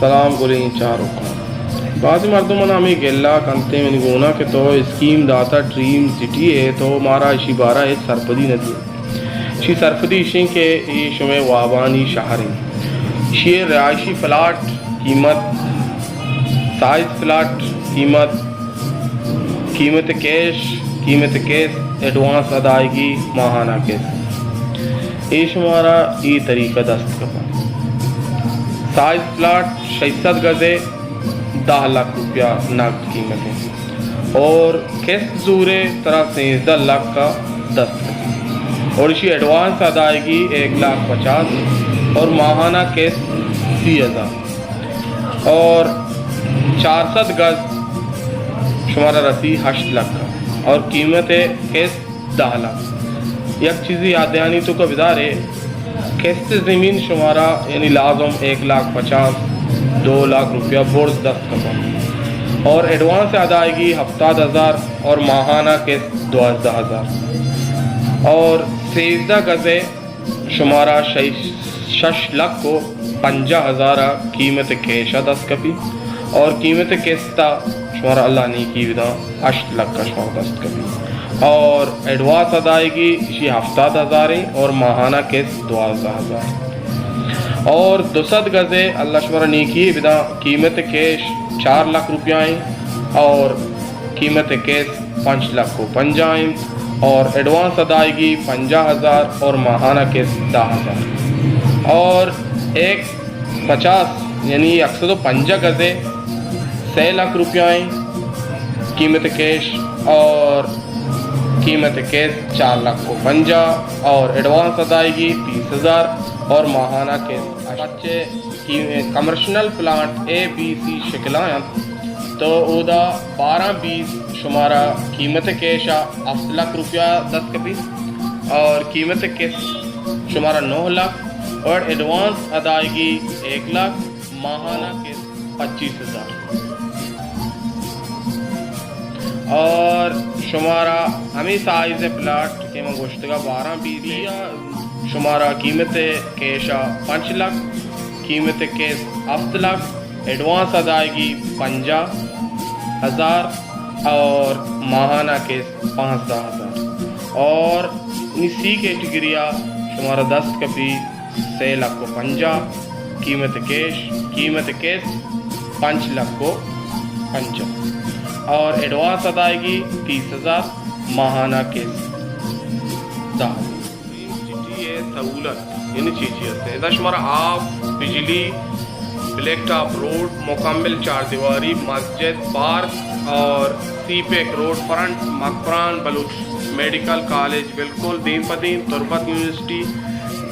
سلام گلیں چاروکاں۔ بعضی مردم منا ہمے گلہ کنتے منی گونا کہ تو اسکیم داتا ڈریم سٹی ءِ، تو مارا اشی بارا ہچ سرپدی نہ دیئے۔ اشی سرپدی اشیں کہ اے شمئے وابانی شہر انت۔ اشی رہائشی پلاٹ قیمت، سائز پلاٹ قیمت، قیمت کیش، قیمت قسط، ایڈوانس ادائیگی، ماہانہ قسط۔ اے شمارا اے طریقہ دست کپا۔ سائز پلاٹ شش سد گز ءِ، دہ لکھ روپیہ نقد قیمت ہے اور قسط زورے ترا سیزدہ لکھ کا دست کپی اور اشی ایڈوانس ادائیگی ایک لاکھ پچاس اور ماہانہ قسط سی ہزار اور چار سد گز شمارا رسی ہشت لکھ کا اور قیمت قسط دہ لکھ۔ یک چیزی یاد دہانی تو کا بدارے، قسط زمین شمارا یعنی لازم ایک لاکھ پچاس، دو لاکھ روپیہ برز دست کپا اور ایڈوانس ادائیگی ہفتاد ہزار اور ماہانہ قسط دوازدہ ہزار اور سیزدہ گز ءِ شمارا شش، شش لکھ و پنجاہ ہزار ءِ قیمت کیش ءَ دست کپی اور قیمت قسط ءَ شمارا اللہ نیکی بداں ہشت لکھ ءَ شمارا دست کپی اور ایڈوانس ادائیگی اشی ہفتاد ہزار ایں اور ماہانہ قسط دوازدہ ہزار اور دو سد گز ءِ اللہ شمارا نیکی بداں قیمت کیش چار لکھ روپیہ ایں اور قیمت قسط پنچ لکھ و پنجاہ انت اور ایڈوانس ادائیگی پنجاہ ہزار اور ماہانہ قسط دہ ہزار اور ایک پچاس یعنی یک سد و پنجاہ گز ءِ، سئے لکھ روپیہ ایں قیمت کیش اور قیمت قسط چار لکھ و پنجاہ اور ایڈوانس ادائیگی تیس ہزار اور ماہانہ قسط۔ بچے کی-، کمرشنل پلانٹ اے بی سی شکل ءَ انت، تو اودا بارہ بیس شمارا قیمت کیش ءَ ہفت لکھ روپیہ دست کپی اور قیمت قسط شمارا نو لکھ اور ایڈوانس ادائیگی ایک لکھ، ماہانہ قسط پچیس ہزار۔ اور شمارا ہمے سائز پلاٹ کہ من گوشتگا بارہ بیس ءَ، شمارا قیمت کیش ءَ پنچ لکھ، قیمت قسط ہفت لکھ، ایڈوانس ادائیگی پنجاہ ہزار اور ماہانہ قسط پانزدہ ہزار۔ اور سی کیٹیگری ءَ شمارا دست کپی سئے لکھ و پنجاہ، قیمت کیش، قیمت قسط پنچ لکھ و پنجاہ اور ایڈوانس ادائیگی تیس ہزار، ماہانہ قسط دہ ہزار۔ ڈریم سٹی ءِ سہولت یعنی چی چی ہست؟ ادا شمارا آپ، بجلی، بلیک ٹاپ روڈ، مکمل چار دیواری، مسجد، پارک اور CPEC road front, Makran Baloch medical college بالکل دیم پہ دیم، تربت یونیورسٹی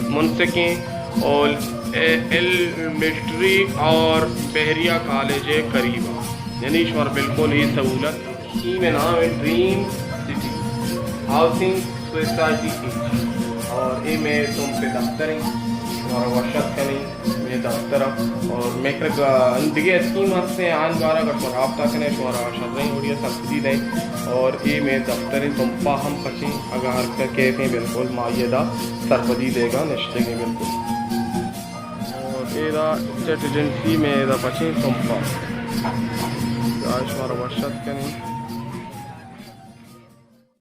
منسکیں اور ایل ملٹری اور بحریہ کالج قریب ءَ، یعنی شمارا بالکل اے سہولت۔ اسکیم ءِ نام ہے ڈریم سٹی ہاؤسنگ سوسائٹی کی اور اے مئے تمپ ءِ دفتر ایں، شمارا وش اتک کنیں مئے دفتر ءَ اور مئے کرا دگہ اسکیم ہستیں، آن بارہ ءَ شما رابطہ کنیں، شمارا شریں وڑی ءَ سبسڈی دیں اور اے مئے دفتر ایں، تمپ ءَ ہم پچیں، اگاں ہر کیت ایں بالکل ما آئی ءَ دا سرپدی دیگا نشتگیں بالکل۔ اور اے دا جیٹ ایجنسی مئے دا پچیں تمپ ءَ، شمارا وش اتک کنیں۔